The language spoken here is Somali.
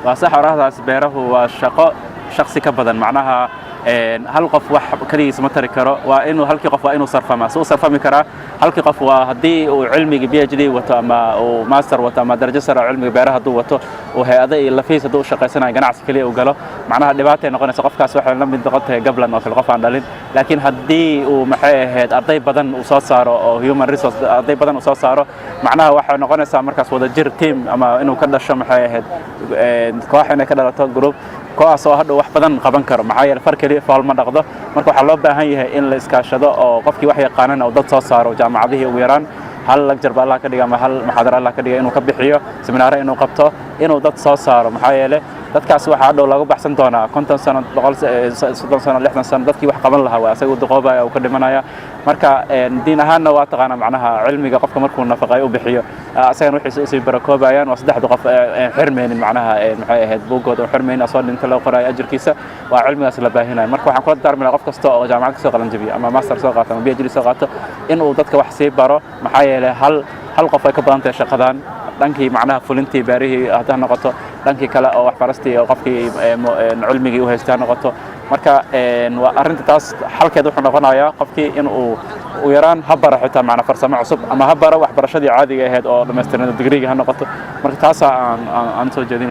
Waa sax, oraahdaas. Beerahu waa shaqo shaksi ka badan. Macnaha, hal qof wax keligiis ma tari karo. Waa inuu halkii qof waa inuu sarfamaa. Si u sarfami karaa halkii qof waa haddii uu cilmiga PhD wato ama uu master wato ama darajo sare oo cilmiga beeraha hadduu wato, uu hay'ado iyo lafiis hadduu u shaqaysanayo, ganacsi keliya uu galo, macnaha dhibaatay noqonaysa. Qofkaas waxay la mid noqon tahay gablan oo kale, qof aan dhalin. Laakiin haddii uu, maxay ahayd, arday badan uu soo saaro oo human resource arday badan uu soo saaro, macnaha waxay noqonaysaa markaas wadajir, team, ama inuu ka dhasho, maxay ahayd, koox inay ka dhalato, group, kooxaas oo hadhow wax badan qaban karo. Maxaa yeele, far keliya fool ma dhaqdo. Marka waxaa loo baahan yahay in la iskaashado oo qofkii wax yaqaanana uu dad soo saaro. Jaamacadihii ugu yaraan hal lecture ba Allah ka dhiga ama hal muxaadaro Allah ka dhiga inuu ka bixiyo, seminaaro inuu qabto, inuu dad soo saaro. Maxaa yeele, dadkaas waxaa hadhow lagu baxsan doonaa 50 sano, 130 sano, 60 sano. Dadkii wax qaban lahaa waa asaga u duqoobaya, uu ka dhimanaya. Marka diin ahaanna waa taqaanaa, macnaha cilmiga qofka markuu nafaqeeyo u bixiyo, asagana wixiisa usii barakoobayaan. Waa saddexda qof xirmeynin, macnaha, maxay ahayd, buuggooda oo xirmeynin, asoo dhinta loo qoraayo ajirkiisa, waa cilmigaas la baahinayo. Marka waxaan kula darmi lahaa qof kasta oo jaamacad kasoo qalin jabiyo ama master soo qaato ama PhD soo qaato in uu dadka wax sii baro. Maxaa yeelay, hal qof ay ka badan tahay shaqadan, dhankii macnaha fulintii beerihii hadda noqoto, dhankii kale oo waxbarastii oo qofkii cilmigii u haystay ha noqoto. Marka waa arrinta taas xalkeed wuxuu noqonayaa qofkii in uu u yaraan ha baro xitaa macna farsamo cusub ama ha baro waxbarashadii caadiga ahayd oo dhammaystirnada digriga ha noqoto. Marka taasaa aan soo jeedin.